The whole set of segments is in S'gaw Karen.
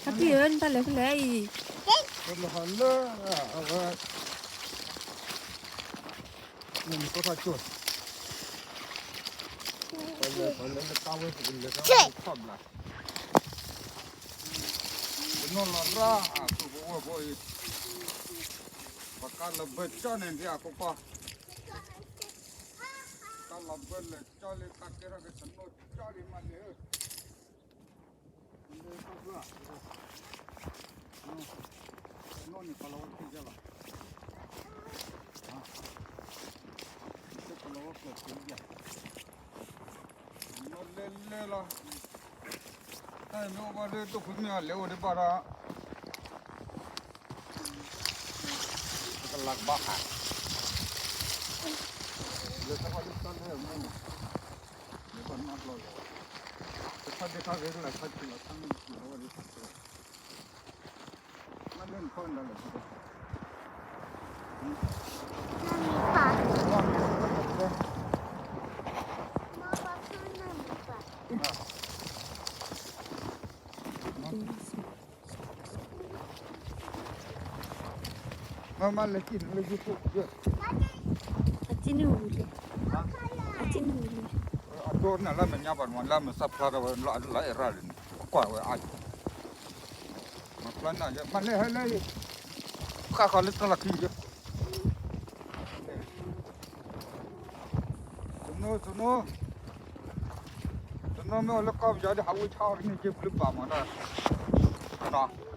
ဟးတံၢ်ဧၢ နတၢ်လဲၤဖဲလဲၣ်အံၤ, လၢဟးလၢ အဝဲ နမ့ၢ်ကီထီၣ်ကၠိ ပလဲၤ ပလဲၤလၢကါဝဲ ပကလဲၤကါဝဲထီၣ်ဘျး, ပနီၢ်လီၤရၣ်အသိးပဝဲၢ်ဖိအံၤ, ပကါလီၤဘၢကၠီန့ၣ်ဒ်အခိၣ်ကီ, ကါလီၤဘၢလဲၤကၠီလံ ကါကဲထီၣ်က့ၤသနိၣ်ကၠီလံ မၤလဲၤဧၢ နီၢ်န့ၣ် ကလီၤဝဲခံယဲၢ်လီၤ, ကလီၤဝဲကျဲခံယဲၢ်, နီၢ်လဲၤလဲၤလီၤ, တၢ်မ့ၢ်အိၣ်ဘၣ်လၢဒိၣ်ဖုမ့ၢ်အလဲၤအိၣ်ဒံးဘၣ်ဒီး ပကလၤကဘၣ်ဃး, လၢတၢ်ဘၣ်လၢတၢ်လဲၤမ့ၢ်န့ၣ်, လၢဘၣ်နီတဘျီလီၤ, တခါဒ့ခါဂ့ၤလၢခါဆူလီၤ ခါမ့ၢ်ဆူလီၤဝဲဒၣ်, မ့ၢ်လၢနခီၣ်နဒါလဲၣ်, မ့ၢ်မ့ၢ်လဲၤကံၣ်န့ၣ်လၢ YouTube ယဲၢ်, အတံနုၢ်ဝံၤလံ, အတံနုၢ်ဝံၤလံ, အဒိနၤလၢမဲာ်ညါဘၣ်နဝဲ လၢမဲာ်သၣ်ဖျါထီၣ်ဝဲ လၢအဲၣ်ရၣ်လံန့ၣ် အကွၢ်ဝဲအါ, မၤဖျါနၤယဲၢ် မၤလဲၤဟဲလၢ ဃၣ်ဃီလၢတၢ်လီၢ်ခံယဲၢ် တနိ တနိ တနိမ့ၢ်အိၣ်လၢကီၢ်ပယီၤဒီး ဟးဝံဆါအီၤတန့ၢ်က့ၤဘျုးဘၣ်မးတၢ်, အိၣ်လၢ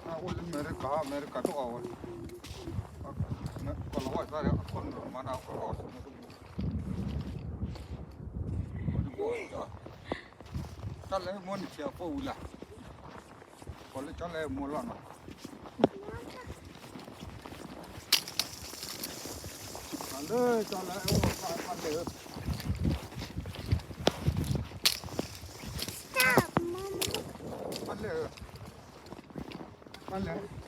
အမဲရကၤ အမဲရကၤတအိၣ်ဝဲ, ကလီၤဝဲသးဒီး အခိၣ်နူာ်မၤနၤကလီၤဝဲသး, တၢ်လဲၤမိၢ်န့ၣ်ထံၣ်အဖိဝံၤလၢ် ပှၤလၢကၠီလဲၤမိၢ်လီၤနီၤ, လၢကၠီလဲၤအိၣ်မၤလဲၣ်, မၤလဲၣ်, မၤလဲၣ်, မၤလဲၣ်